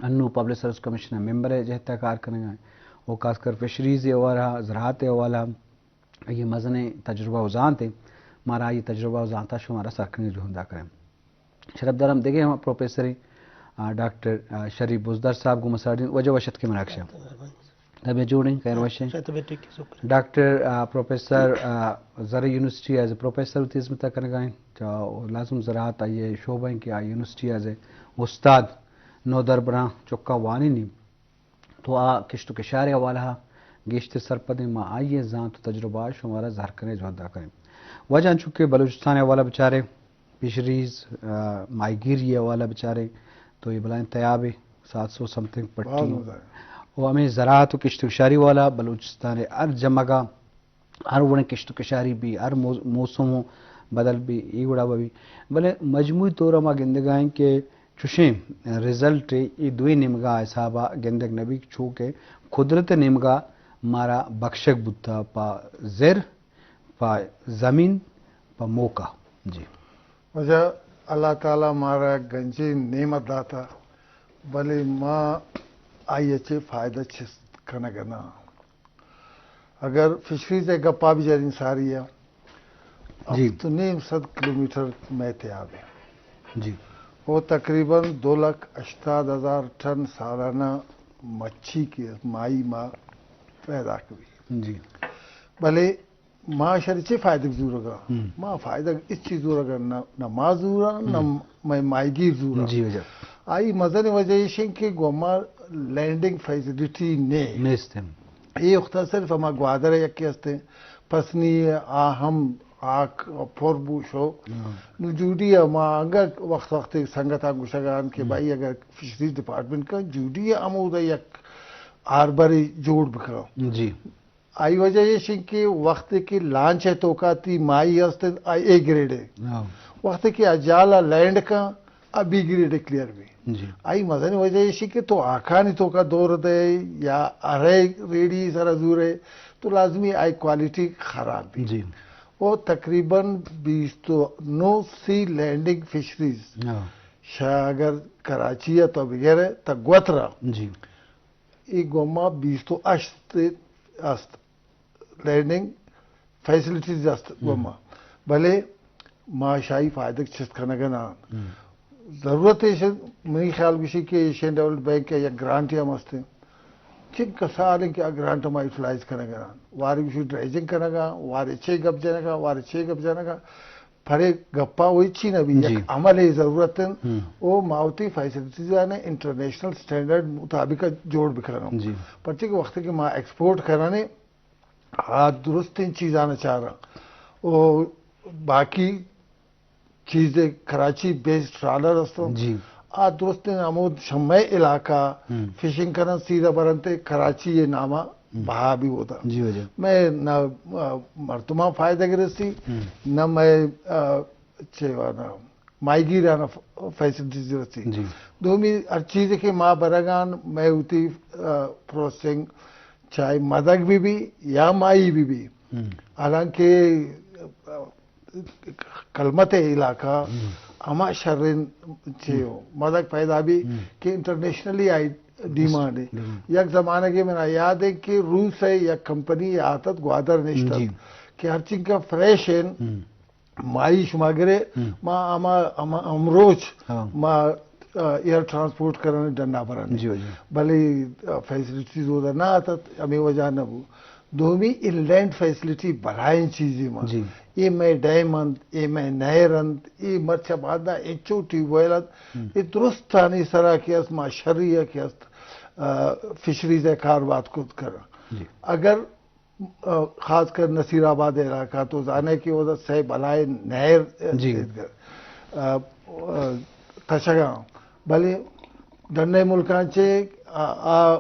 انوں پبلک سروس کمیشن ءِ ممبر ءِ جہت ءَ کار کنگ ءَ ایں، و خاص کر فشریز ءِ حوالہ ءَ، زراعت ءِ حوالہ ءَ، آئی ءِ مزنیں تجربہ و زانت ایں، مارا آئی ءِ تجربہ و زانت ءَ شمارا سر کنگ ءِ جہد ءَ کنیں۔ شرپ دار ہم دگہ ہم پروفیسر ایں، آ، ڈاکٹر، آ، شریف بزدار صاحب گوں ما ساڑی ایں۔ واجہ وش اتکے مراگش ءَ۔ طبیعت جوڑ ایں، خیر وش ایں؟ ڈاکٹر، آ، پروفیسر، آ، زرعی یونیورسٹی ءَ ایز اے پروفیسر وتی ہزمت ءَ کنگ ءَ ایں۔ چہ لازم زراعت آئی ءِ شعبہ ایں کہ آ یونیورسٹی ءَ ایز اے استاد نودربراں چکاں وانینی۔ تو آ کشت و کشار ءِ حوالہ ءَ گیشتر سرپد ایں، ما آئی ءِ زانت و تجربہ ءَ شمارا زہر کنگ ءِ جہد ءَ کنیں۔ واجہ انچو کہ بلوچستان ءِ حوالہ بچارے، فشریز، آ، ماہیگیری ءِ حوالہ بچارے تو اے بلاہیں تیابے، سات سو سم تھنگ پٹی۔ و ہمے زراعت و کشت و کشاری والا بلوچستان ءِ ہر جمگ ءَ ہر وڑیں کشت و کشاری بی، ہر مو-، موسم و بدل بی، اے وڑا بہ بی۔ بلے مجموعی طور ءَ ما گندگ ءَ ایں کہ چوشیں رزلٹ اے دوئیں نیمگا حساب ءَ گندگ نہ بیت، چو کہ قدرت ءِ نیمگا مارا بخشگ بوتہ پہ زر، پہ زمین، پہ موقع۔ جی۔ واجہ، اللہ تعالیٰ مارا گنجیں نعمت داتہ، بلے ما آئی ءَ چہ فائدہ چست کنگ ءَ نہ آں۔ اگر فشریز ءِ گپا بجاریں ساری ءَ، جی۔ ہفت و نیم سد کلومیٹر مئے تیاب ایں۔ جی۔ و تقریباً دو لکھ ہشتاد ہزار ٹن سالانہ مچھی کہ ماہی ما پیداک بی۔ جی۔ بلے ما شری چی فائدہ زورگا؟ ہم۔ ما فائدہ اس چیز زورگا، نہ، نہ ما زورا، نہ ہم۔ مئے ماہیگیر زورا۔ جی واجہ۔ آئی مزن وجہ ایش ایں کہ گوما لینڈنگ فیسلٹی نے۔ نیست ایں۔ اے وقتا صرف ہما گوادر یکے ہستے، پسنی آ ہم آک پر بو شو۔ ہاں۔ نو جوڈی ما انگا وقت وقت سنگتاں گوشگان کہ ہم۔ بھائی اگر فشریز ڈپارٹمنٹ کا جوڈی ہمودا یک ہاربرے جوڑ بکا۔ جی۔ آئی وجہ ایش ایں کہ وقت کہ لانچ ءِ توکا تی ماہی ہست، آ اے گریڈ ایں۔ ہاں۔ وقت کہ آ جال ءَ لینڈ کن، آ بی گریڈ کلیئر بی۔ جی۔ آئی مزن وجہ ایش ایں کہ تو آکانی توکا دور دے یا ارے ریڈی سرا زورے، تو لازمی آئی کوالٹی خراب بی۔ جی۔ او تقریباً بیست و نو سی لینڈنگ فشریز۔ ہاں۔ شا اگر کراچی ءَ تو بگرے تا گوترا۔ جی۔ اے گوما بیست و ہشت است، لینڈنگ فیسلٹیز است ہم۔ گوما، بلے ما شاہی فائدہ چست کنگ ءَ نہ آں۔ ہم۔ ضرورت ایش، منی خیال گوشی کہ ایشین ڈیولپمنٹ بینک ءِ یک گرانٹ ہم است۔ چنکہ سال ایں کہ آ گرانٹ ما یوٹیلائز کنگ ءَ نہ آں۔ وارے گوشی ڈریجنگ کنگ ءَ، وارے چے گپ جنگ ءَ، وارے چے گپ جنگ ءَ۔ پرے گپا و ہچی نہ بی، جی۔ یک عملے ضرورت ایں۔ ہم۔ او ما وتی فیسلٹیز آنے انٹرنیشنل سٹینڈرڈ مطابق جوڑ بکنوں۔ جی۔ پرچہ کہ وقت کہ ما ایکسپورٹ کنانے، آ درستیں چیزاں چاراں۔ او باقی چیزے کراچی بیسڈ ٹرالر ہستوں۔ جی۔ آ درستیں ہمود شمئے علاقہ ہم۔ فشنگ کنن، سیدھا برنتے کراچی ءِ ناما ہم۔ بہا بی ہوتا۔ جی واجہ۔ مئے نہ، آ، مردماں فائدہ گرسی، ہم۔ نہ مئے، آ، چے وانا، ماہیگیرانا ف-، فیسلٹیز رسی۔ جی۔ دومی ہر چیز کہ ما برگان، مئے ہوتی، آ، پروسیسنگ چاہے مدگ بی بی یا ماہی بی بی۔ ہم۔ حالانکہ، آ، کلمت علاقہ ہم۔ ہما شرین چے ہم۔ مدگ پیدا بی ہم۔ کہ انٹرنیشنلی آئی ڈیمانڈ ایں۔ ڈیمانڈ۔ یک زمانگے منا یاد ایں کہ روس ءِ یک کمپنی آتت گوادر نشتت جی۔ کہ ہر چنکہ فریش ایں، ہم۔ ماہی شما گرے، ہم۔ ما ہما، ہما ہمروچ ہاں۔ ما، آ، ایئر ٹرانسپورٹ کرنے ڈنا برنے۔ جی، جی۔ بلے، آ، فیسلٹیز اودا نہ آتت، ہمے وجہ نہ بو۔ دومی انلینڈ فیسلٹی بلاہیں چیزے ما۔ جی۔ اے مئے ڈیم انت، اے مئے نہر انت، اے مرچا باندا انچو ٹیوب ویل انت، ہم۔ اے درستانی سرا کہ است، ما شری ءَ کہ است، آ، فشریز ءِ کار بات کت کر۔ جی۔ اگر، آ، خاص کر نصیر آباد علاقہ تو زانے کہ اودا سے بلاہیں نہر، آ، جی۔ آ، آ، تچگاں، بلے ڈنے ملکاں چے، آ، آ،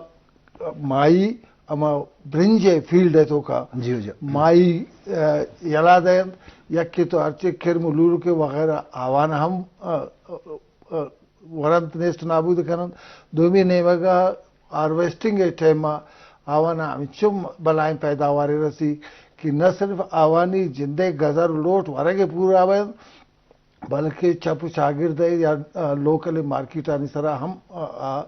ماہی ہما برنج ءِ فیلڈ ءِ توکا جی، جی۔ ماہی، آ، یلا دینت، یکے تو ہرچے کرم و لورک وغیرہ آوان ہم، آ، آ، آ، ورنت، نیست نابود کننت۔ دومی نیمگا ہارویسٹنگ ءِ ٹائم ءَ آوان ہمچو بلاہیں پیداوارے رسی کہ نہ صرف آوانی جندے گزر و لوٹ ورگ ءِ پورا بینت، بلکہ چپ و چاگرد ءِ یا، آ، لوکل مارکیٹانی سرا ہم، آ، آ،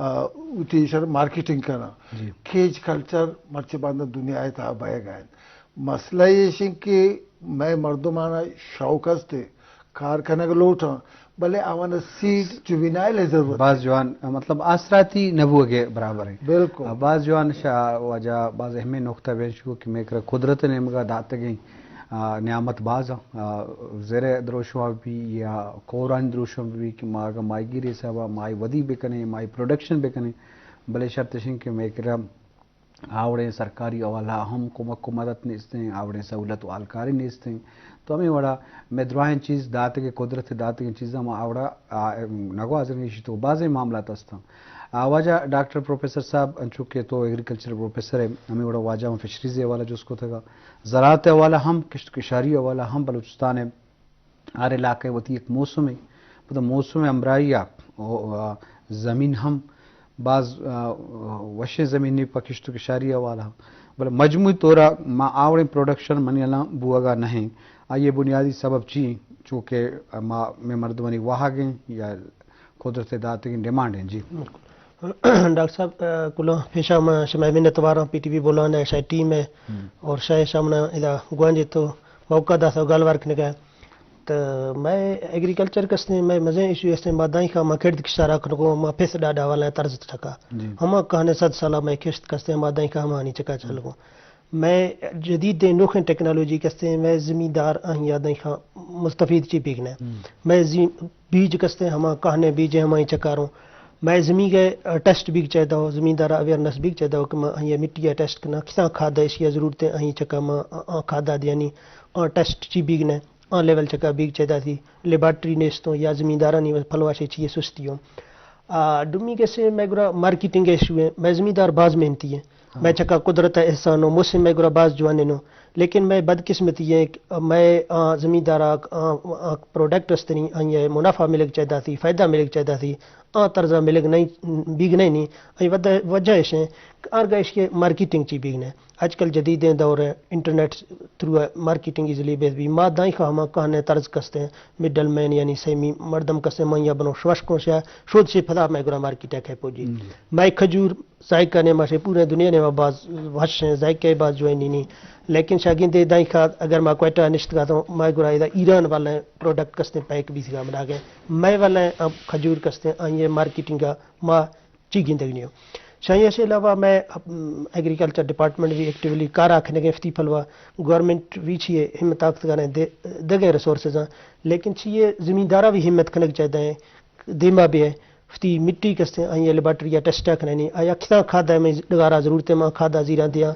آ، وتی ایشر مارکیٹنگ کناں۔ جی۔ کیج کلچر مرچی باندا دنیا ءِ تہا بئیگ ءَ انت۔ مسئلہ ایش انت کہ مئے مردمانا شوق است کار کنگ لوٹاں، بلے آوانا سیڈ جوینائل ءِ ضرورت باز انت۔ جوان، مطلب آسراتی نہ بوگ ءِ برابر انت۔ بالکل۔ آ، باز جوان شا-، واجہ باز اہمیں نقطہ بیان شو کہ مئے کرا قدرت ءِ نیمگا داتگیں، آ، نعمت باز انت۔ آ، زر ءِ دروشم بی یا کورانی دروشم بی کہ ما اگاں ماہیگیر ءِ حسابا ماہی ودی بکنیں، ماہی پروڈکشن بکنیں، بلے شرط اش انت کہ مئے کرا آ وڑیں سرکاری حوالہ ہم کمک و مدد نیستیں، آ وڑیں سہولت و ہالکاری نیستیں۔ تو ہمے وڑا مئے دراہیں چیز داتگیں، قدرت داتگیں چیزاں ما آ وڑا، آ، نہ گوازریں، ایشی تو بازیں معاملات ہستاں۔ آ، واجہ ڈاکٹر پروفیسر صاحب، انچو کہ تو ایگریکلچر پروفیسر ئے، ہمے وڑا واجہ ما فشریز حوالہ جست کتگا، زراعت حوالہ ہم، کشت کشاری حوالہ ہم بلوچستان ءِ ہر علاقہ ءِ وتی یک موسمے، پدا موسم ءِ ہمراہی ءَ او-، آ، زمین ہم باز، آ، وشیں زمینے پہ کشت و کشاری حوالہ، بلے مجموعی طور ءَ ما آ وڑیں پروڈکشن منی الان بوگ ءَ نہ ایں۔ آئی ءِ بنیادی سبب چی ایں؟ چونکہ ما، مئے مردمانی واہگ ایں یا قدرت ءِ داتگیں ڈیمانڈ ایں؟ جی۔ بالکل۔ ڈاکٹر صاحب، آ، کلاں پیشا ما شمئے منت واراں، پی ٹی وی بولان ءِ، شمئے ٹیم ءِ ہم۔ اور شمئے شامنا ادا گوانجے تو موقع داتا گالوار کنگا۔ تو مئے ایگریکلچر کستیں، مئے مزیں ایشو استیں، ما دائیں خواہ ما کرد کشارا کنگو، ما پس ڈاڈا والا طرز چکا۔ جی۔ ہما کہنے صد سالا مئے کشت کستیں، ما دائیں خواہ ہمانی چکا چلگو۔ مئے جدید دیں نوخیں ٹیکنالوجی کستیں، مئے زمیندار آہیا دائیں خواہ مستفید چی بیگنے۔ ہم۔ مئے زی-، بیج کستیں، ہما کہنے بیج ہمائی چکاروں۔ مئے زمین کے، آ، ٹیسٹ بیگ چاہیدا ہو، زمیندارا اویئرنس بیگ چاہیدا ہو کہ ما آہیا مٹی ءَ ٹیسٹ کناں، کساں کھاد ءِ ایشی ءِ ضرورت ایں، آہی چکا ما آ، آ کھادا دیانی، آ ٹیسٹ چی بیگنے۔ آ لیول چکا بیگ چہ داتی لیبارٹری نیستوں یا زمیندارانی پلواشے چیئے سستی ہوں۔ آ، ڈمی کسے مئے گرا مارکیٹنگ ایشو ایں، مئے زمیندار باز محنتی ایں۔ ہاں۔ مئے چکا قدرت ءِ احسان ہو، موسم مئے گرا باز جوانیں ہو۔ لیکن مئے بدقسمتی ایں کہ مئے، آ، زمیندار آ، آ، آ، پروڈکٹ استنی، آئی ءَ منافع ملگ چہ داتی، فائدہ ملگ چہ داتی، آ طرزا ملگ نہیں، بیگ نہیں نی۔ آئی وجہ، وجہ ایش ایں کہ آرگا ایشی مارکیٹنگ چی بیگ نہیں۔ آج کل جدیدیں دور ایں، انٹرنیٹ تھرو مارکیٹنگ ایزلی بیت بی۔ ما دائیں خواہ ہما کہنے طرز کستیں، مڈل مین یعنی سیمی مردم کستیں، ما یا بنو شوش کوں شا، شود سے پدا مئے گرا مارکیٹ ءَ کھے پوجی۔ ہم۔ مئے کھجور ذائقہ نے ما سے پورے دنیا نے ما باز وش ہیں، ذائقہ باز جوائنی نی۔ لیکن شاگین دے دائیں خواہ اگر ما کوئٹہ نشت گا تو مئے گرا ادا ایران والے پروڈکٹ کستیں پیک بیت گا منا گئے۔ مئے والے اب کھجور کستیں، آئیے مارکیٹنگ ما چی گندگ نیو۔ شاہی سے علاوہ مئے، ام، ایگریکلچر ڈپارٹمنٹ بھی ایکٹیولی کار آکھنے گئے فتی پھلوا۔ گورنمنٹ بھی چیئے ہمت آکت گانے دے-، دگے ریسورسز ہیں، لیکن چیئے زمیندارا بھی ہمت کنگ چاہیدا ہیں، دیما بھی ہے۔ فتی مٹی کستیں، آئی لیبارٹری یا ٹیسٹ آکھنے نہیں، آیا کتنا کھادا ہے میں ڈگارا ضرورت ہے، ما کھادا زیران دیاں۔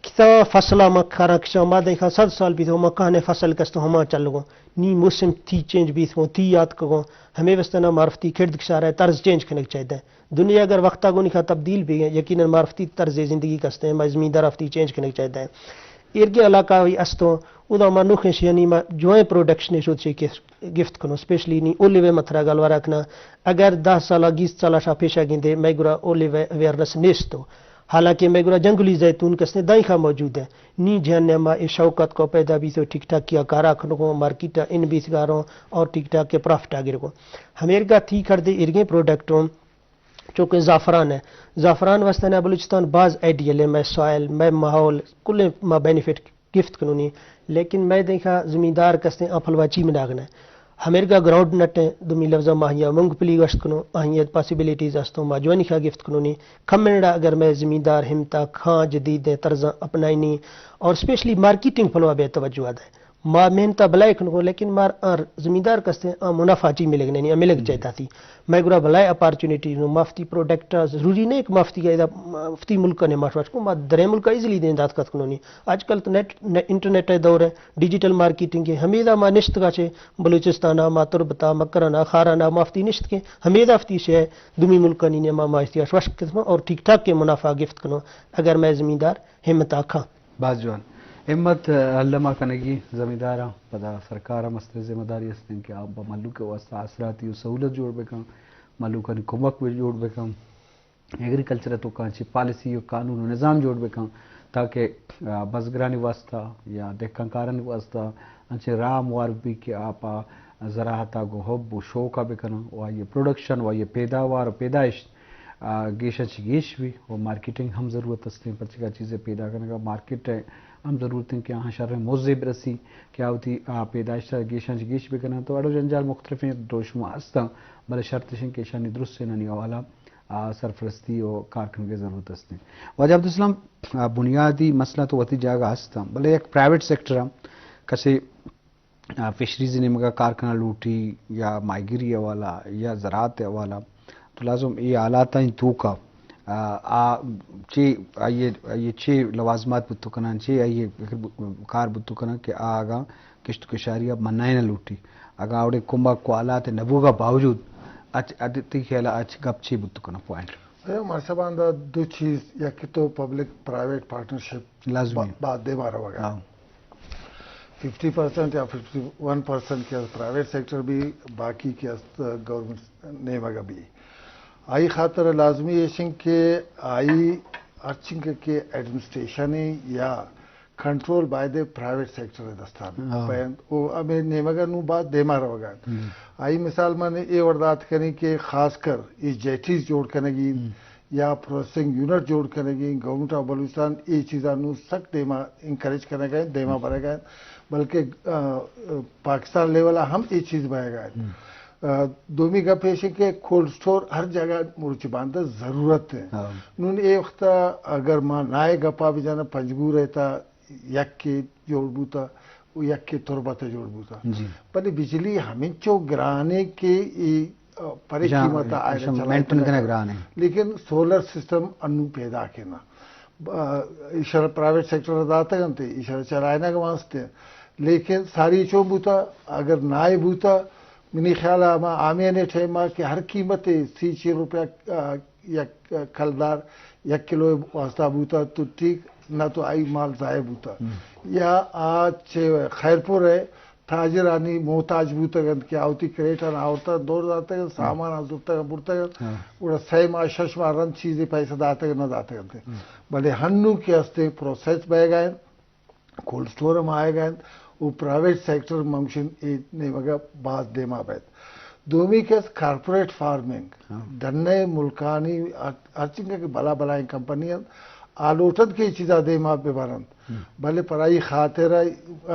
کتنا فصل ما کھارا کشاں، ما دیکھا صد سال بھی تو ما کہنے فصل کستوں ہما چل گو۔ نی موسم تھی چینج بیت گو، تھی یاد کو گو۔ ہمیں واسطے نا معرفتی کرد کشارہ طرز چینج کنگ چاہیدا ہے۔ دنیا اگر وقتا گونی کا تبدیل بھی ہے، یقیناً معرفتی طرز زندگی کستیں، ما زمیندار افتی چینج کنگ چاہیدا ہے۔ ایرگے علاقہ وی استوں، ادا ما نوخیں شیانی ما جوائیں پروڈکشن شود چے کہ گفت کنوں، اسپیشلی نی اولیو متھرا گالوارا کنا۔ اگر دہ سالا، گیست سالا شا پیشا گندے، مئے گرا اولیو اویئرنس نیست تو۔ حالانکہ مئے گرا جنگلی زیتون کسنے دائیں خواہ موجود ہے۔ نی جہان نے ما اے شوکت کو پیدا بیت و ٹھیک ٹھاک کیا کارا کنگوں، مارکیٹ ان بیت گاروں اور ٹھیک ٹھاک کے پرافٹ آ گرگوں۔ ہمیرگا تھی کر دے ارگیں پروڈکٹوں، چونکہ زعفران ہے۔ زعفران واسطے نا بلوچستان باز آئیڈیل ہے، مئے سوائل، مئے ماحول، کلیں ما بینیفٹ گفت کنونی۔ لیکن مئے دیکھا زمیندار کستیں آ پھلوا چی مناگنا ہے۔ ہمیرگا گراؤنڈ نٹ ہیں، دومی لفظا ما ہیا مونگ پھلی گوشت کنوں، آہی پاسیبلٹیز استوں، ما جوانی خا گفت کنونی۔ کم منڈا اگر مئے زمیندار ہمتا کھاں جدید طرزاں اپنائنی اور اسپیشلی مارکیٹنگ پھلوا بے توجہ دے۔ ما محنت بلائے کنگو، لیکن مار آ زمیندار کستیں آ منافع چی ملگ نہیں، آ ملگ چاہتا تھی۔ مئے گرا بلائے اپارچونیٹی نو، مفتی پروڈکٹ ضروری نہیں کہ مفتی کا ادا مفتی ملک نے ما شوچ کو، ما درے ملک ایزلی دیں دات کت کنونی۔ آج کل تو نیٹ، نے-، انٹرنیٹ ہے دور ہے، ڈیجیٹل مارکیٹنگ ہے، ہمیدا ما نشت کا چے بلوچستان ما تربتا مکرنا خارانا مفتی نشت کے، ہمیدا فتی شے دومی ملکانی نے ما ما اشتیا شوش قسم اور ٹھیک ٹھاک کے منافع گفت کنو، اگر مئے زمیندار ہمت آکھاں۔ باز جوان۔ ہمت، الما کنگی زمینداراں، پدا سرکار ءَ مستر ذمہ داری است انت کہ آ بہ مھلوک ءِ واستہ آسراتی و سہولت جوڑ بکن، مھلوکانی کمک بہ جوڑ بکن، ایگریکلچر ءِ توکا چی پالیسی و قانون و نظام جوڑ بکن تاکہ، آ، بزگرانی واستہ یا دہقان کارانی واستہ انچیں راہ ہموار بی کہ آ پہ زراعت ءَ گوں حب و شوق ءَ بکنن و آئی ءِ پروڈکشن و آئی ءِ پیداوار و پیدائش آ، گیشاں چہ گیش بی و مارکیٹنگ ہم ضرورت استیں، پرچکہ چیزے پیدا کنگا مارکیٹ ء ہم ضرورت انت کہ آہاں شریں موزے برسی کہ آ وتی، آ، پیدائش ء گیشاں چہ گیش بکناں۔ تو اڑ و جنجال مختلفیں دروشم ہستاں، بلے شرط اش انت کہ اشانی درستینانی حوالہ، آ، سرپرستی و کار کنگ ء ضرورت استیں۔ واجہ عبدالسلام، آ، بنیادی مسئلہ تو وتی جاگہ ہستاں، بلے یک پرائیویٹ سیکٹر ء کسے آ، فشریز نیمگا کار کنگ لوٹی یا ماہیگیری حوالہ یا زراعت حوالہ، تو لازم اے حالاتانی توکا، آ، آ، چے آئی، آئی چے لوازمات بوت کنن، چے آئی کار بوت کنن کہ آ اگاں کشت و کشاری ء منائیں نہ لوٹی، اگاں اوڑے کمک و حالات نبوگا باوجود اچ، اد تئی خیال اچ گپ چے بوت کنن پوائنٹ؟ اے مرسبان دا دو چیز، یکی تو پبلک پرائیویٹ پارٹنرشپ لازمی۔ با-، با دیما روگا۔ ہاں۔ ففٹی پرسنٹ یا ففٹی ون پرسنٹ کہ از پرائیویٹ سیکٹر بی، باقی کہ از گورنمنٹ نیمگا بی۔ آئی خاطر لازمی ایشن کہ آئی ہرچنگ کہ ایڈمنسٹریشن یا کنٹرول باید پرائیویٹ سیکٹر دستان ہاں۔ بین۔ او ہمیں نیمگا نو با دیما روگا۔ ہم۔ آئی مثال من اے وردات کنی کہ خاص کر اے جیٹیز جوڑ کنگی ہم۔ یا پروسیسنگ یونٹ جوڑ کنگی، گورنمنٹ آف بلوچستان اے چیزاں نوں سک دیما انکریج کنگا انت، دیما برگا انت، بلکہ، آ، پاکستان لیول ء ہم اے چیز بہگا انت۔ آ، دومی گپ ایش کہ کولڈ سٹور ہر جگہ مروچی باندا ضرورت ہے۔ ہاں۔ نون اے وقت اگر ما نائے گپا بجانا پنجگور ہے تا یکے جوڑ بوتا و یکے تربت جوڑ بوتا۔ جی۔ بلے بجلی ہمینچو گرانے کہ اے، آ، پرے جہاں قیمت آئے ایشاں چلائے مینٹین کنگ۔ کنگ گران ہے۔ لیکن سولر سسٹم انو پیدا کنا۔ آ، ایشرا پرائیویٹ سیکٹر داتا گنتے، ایشرا چلائنا گوانستے۔ لیکن ساری چون بوتا، اگر نائے بوتا، منی خیال ہے ہما آمیانے ٹائم کہ ہر قیمت سی چی روپیہ، آ، یک کلدار یک کلو واسطہ بوتا تو ٹھیک، نہ تو آئی مال ضائع بوتا۔ ہم۔ یا آ چہ خیرپور ہے، تاجرانی محتاج بوتگ انت کہ آوتی کریٹ آن آورتا دور داتگ انت، ہم۔ سامان آن زرتگ انت برتگ انت، ہاں۔ گڑا سہ ماہ شش ماہ رند چیزے پیسہ داتگ نہ داتگ انت۔ ہم۔ بلے ہنو کہ استے پروسیس بہگا انت، کولڈ سٹور ہم آئیگا انت و پرائیویٹ سیکٹر ممکن اے نیمگا باز دیما بیت۔ دومی کس کارپوریٹ فارمنگ، ہاں۔ ڈنئے ملکانی ہر، ہرچنکہ کہ بلا بلائیں کمپنی انت، آ لوٹنت کہ اے چیزا دیما ببرنت۔ ہم۔ بلے پرائی خاطر، آ،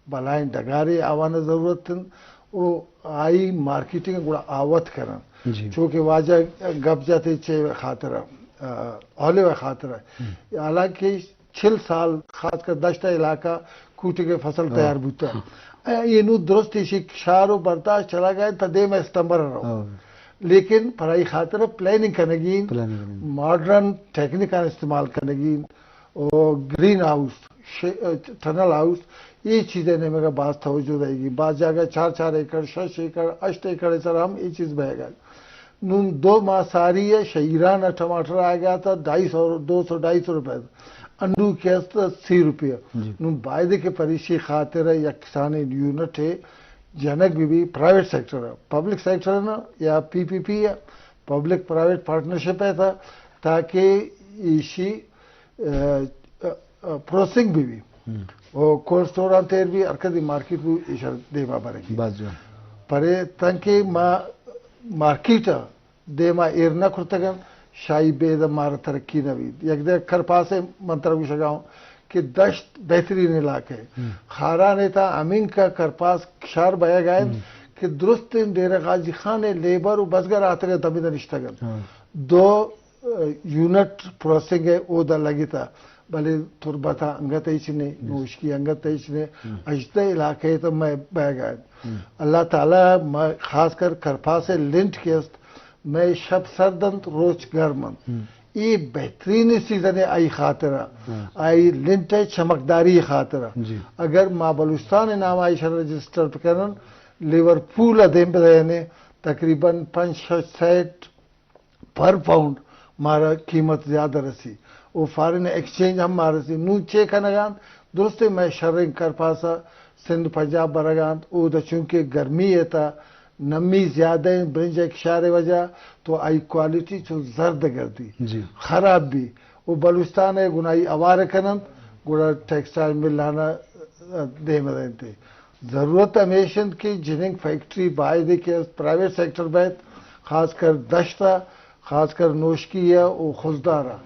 بلائیں ڈگارے آوان ضرورت انت و آئی مارکیٹنگ گڑا آوت کرن۔ جی۔ چونکہ واجہ گپ جاتے چے خاطر، آ، اولیو خاطر۔ ہم۔ حالانکہ چل سال، خاص کر دشت علاقہ، کوٹے کے فصل ہاں۔ تیار بوتا۔ اے، یہ نو درست ایشی شار و برداشت چلا گئے تا دیم ستمبر رو۔ ہاں۔ لیکن پرائی خاطر پلاننگ کنگی، پلاننگ کنگی۔ ماڈرن ٹیکنیکان استعمال کنگی، او گرین ہاؤس، ش-، ٹنل ہاؤس، یہ چیزیں نیمگا باز توجہ دے گی۔ باز جاگہ چار چار ایکڑ، شش ایکڑ، ہشت ایکڑ سر ہم یہ چیز بہ گئے۔ نون دو ماہ ساری ہے، شہ ایران ء ٹماٹر آئیگا تا ڈھائی سو، دو سو، ڈھائی سو روپے۔ انڈو کہ است سی روپے۔ جی۔ نون بایدے کہ پریشی خاطر ہے یک کسانی یونٹ ہے جنک بی بی پرائیویٹ سیکٹر ہے، پبلک سیکٹر ہے نا یا پی پی پی ہے، پبلک پرائیویٹ پارٹنرشپ ہے تا، تاکہ ایشی، ا، ا، ا، پروسیسنگ بی بی۔ ہم۔ او کولڈ سٹور آن تیر بی، ہر کدی مارکیٹ بو ایشر دیما برگی۔ بس جو۔ پرے تنکہ ما مارکیٹ ء دیما ایر نہ کرتگ انت، شاہی بید ء مارا ترقی نہ بیت۔ یک دگہ کرپاس ء من ترا گوشگا اوں کہ دشت بہترین علاقہ ہے۔ ہم۔ خاران ء تا ہمینکہ کرپاس شار بئیگا انت ہم۔ کہ درستیں ڈیرہ غازی خان ء لیبر و بزگر آتگ انت، ہمیدا نشتگ انت۔ ہاں۔ دو یونٹ پروسیسنگ ء اودا لگتا، بلے تربت ء انگت ہچ نے، نوشکی انگت ہچ نے، ہم۔ ہژدہ علاقہ ء تو مئے بئیگا انت۔ ہم۔ اللہ تعالی ما خاص کر کرپاس ء لنٹ کہ است، مئے شپ سرد انت، روچ گرم انت۔ ہم۔ اے بہترین سیزن ء آئی خاطر ء، ہم۔ آئی لنٹ ء چمکداری خاطر ء۔ جی۔ اگر ما بلوچستان ء نام آئی شر رجسٹر بکنن، لیورپول ء دیم بدینے، تقریباً پنچ شش سیٹ پر پاؤنڈ مارا قیمت زیادہ رسی و فارن ایکسچینج ہم مارا رسی۔ نوں چے کنگا انت؟ درستے مئے شریں کرپاسا سندھ پنجاب برگا انت، اودا چونکہ گرمی ہے تا نمی زیادہ انت، برنج ء کشار ء وجہ تو آئی کوالٹی چو زرد گردی، جی۔ خراب بی و بلوچستان ء گناہی اوار کننت، گڑا ٹیکسٹائل ملانا دیم دینتے۔ ضرورت ہمیش انت کہ جننگ فیکٹری بایدے کہ از پرائیویٹ سیکٹر بیت، خاص کر دشت ء، خاص کر نوشکی ءَ و خضدار ءَ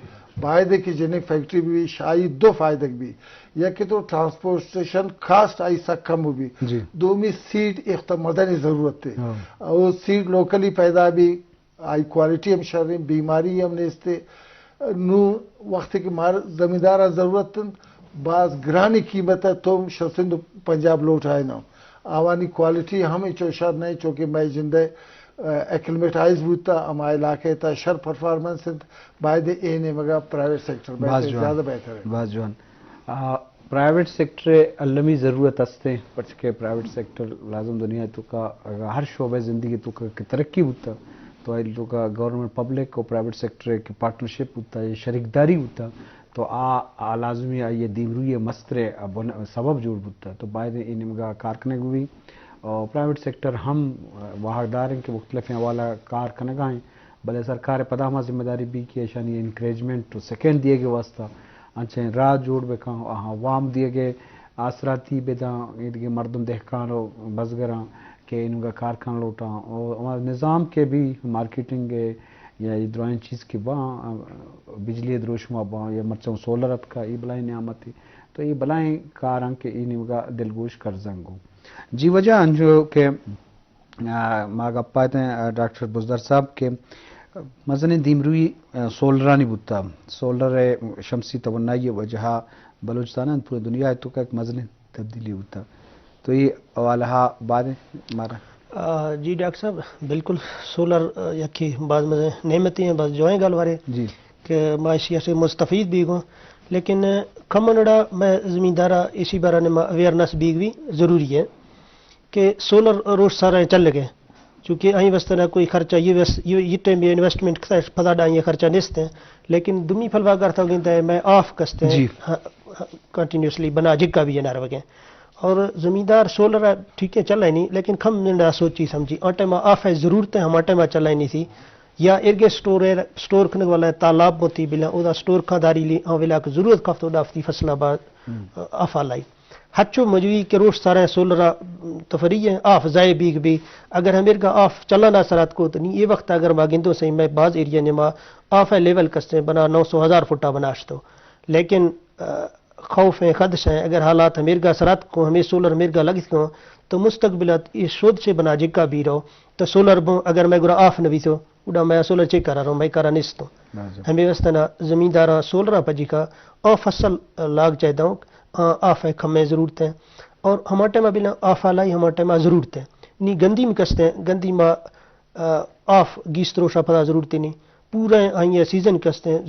باید کہ جنک فیکٹری بی، شاہی دو فائدگ بی، یک کہ تو ٹرانسپورٹیشن کاسٹ آئی سک کم بی، جی۔ دومی سیڈ اخت مدنی ضرورت ہے۔ ہاں۔ او سیڈ لوکلی پیدا بی، آئی کوالٹی ہم شریں، بیماری ہم نیستے۔ نو وقت کہ مار زمیندار ضرورت انت، باز گرانی قیمت ہے، تو شسند پنجاب لوٹ آئے نا۔ آوانی کوالٹی ہم چو شر نہیں، چونکہ میں جندے ایکلمیٹائز بوتا، ہما علاقہ تا شر پرفارمنس انت، باید اے نیمگا پرائیویٹ سیکٹر باز بہتر، جوان۔ زیادہ بہتر ہے۔ باز جوان۔ آ، پرائیویٹ سیکٹر المی ضرورت ہستے، پرچکہ پرائیویٹ سیکٹر لازم دنیا تو کا، اگر ہر شعبہ زندگی تو کا کہ ترقی بوتا، تو آئی تو کا گورنمنٹ پبلک و پرائیویٹ سیکٹر کی پارٹنرشپ بوتا، یہ شریکداری بوتا، تو آ، آ لازمی آئی دیمروی مستر بن-، سبب جوڑ بوتا، تو باید اے نیمگا کار کنگ بی۔ اور پرائیویٹ سیکٹر ہم واہگدار ہیں کہ مختلف حوالہ کار کنگا ہیں، بلے سرکار پدا ہما ذمہ داری بی کہ ایشانی انکریجمنٹ و سیکنڈ دیے گے واسطہ انچیں راہ جوڑ بکن، آہاں وام دیے گے، آسراتی بداں، ایدگہ مردم دہکان و بزگراں کہ انگا کار کن لوٹاں، و ہما نظام کے بھی مارکیٹنگ ہے یا یہ درائیں چیز کے باں، بجلی دروشما باں یا مرچاں سولر اتکا، یہ بلائیں نعمت ہے۔ تو یہ بلائیں کاراں کہ یہ نیمگا دلگوش کرزنگو۔ جی وجہ انجو کہ آ، ما گپ ءَ اتیں، آ، ڈاکٹر بزدار صاحب کہ مزنیں دیمروی، آ، سولرانی بوتا۔ سولر ءِ شمسی توانائی ءِ وجہ ءَ بلوچستان ءَ پورے دنیا ءِ توکا یک مزنیں تبدیلی بوتا۔ تو اے حوالہ ءَ بعد مارا۔ آ، جی ڈاکٹر صاحب، بالکل سولر، آ، یکے باز مزنیں نعمتے ہیں، باز جوائیں گالوارے جی۔ کہ ما اشی سے مستفید بیگوں۔ لیکن کمنڑا میں زمیندارا اشی بارے ما اویئرنس بیگ بھی ضروری ہے۔ کہ سولر روش سارا چل گئے، چونکہ آئی واسطے نہ کوئی خرچہ، یہ وس-، یہ، یہ ٹائم یہ انویسٹمنٹ کتا ہے، پدا ڈا یہ خرچہ نیست ہیں۔ لیکن دمی پھلوا اگر تھا گندا ہے، میں آف کستے ہیں، جی۔ ہاں، ہاں، کنٹینیوسلی بنا جگہ بھی یہ نہ روگے۔ اور زمیندار سولر ٹھیک ہے چل رہے نہیں، لیکن کم منڈا سوچی سمجھی، آ ٹائم آف ہے ضرورت ہے، ہم آ ٹائم چل رہے نہیں تھی۔ یا ارگے سٹور ہے، سٹور کھنے والا ہے، تالاب موتی بلا، او دا سٹور کھا داری لی، آ ویلا کہ ضرورت کفت او دا فتی فصل آباد، ہم۔ آفا لائی۔ ہچو مجوی کہ روش سارا سولرا تفریح ہے، آف ضائع بیگ بی۔ اگر ہمیرگا آف چلان آ سرات کو تو نی، یہ وقت اگر ما گندو سہی، میں باز ایریا نے ما آف ہے لیول کستے بنا نو سو ہزار فٹا بناشتو۔ لیکن، آ، خوف ہیں، خدش ہیں، اگر حالات ہمیرگا سرات کو، ہمیں سولر ہمیرگا لگت کو، تو مستقبلات یہ شود سے بنا جکا بھی رہو، تو سولر بو، اگر میں گرا آف نہ بیتو، اڈا میں سولر چے کرا رہو، میں کرا نیستو۔ واضح۔ ہمیں واسطے نا زمینداراں سولراں پجی کا آ فصل لاگ چاہے داؤں، آ، آف ہے کھمیں ضرورت ہے۔ اور ہما ٹائم بنا آف آلائی ہما ٹائم ضرورت ہے۔ نی گندی میں کستے ہیں، گندی ما، آ، آف گیست روشا پدا ضرورت نہیں۔ پورا آئی سیزن کستے ہیں۔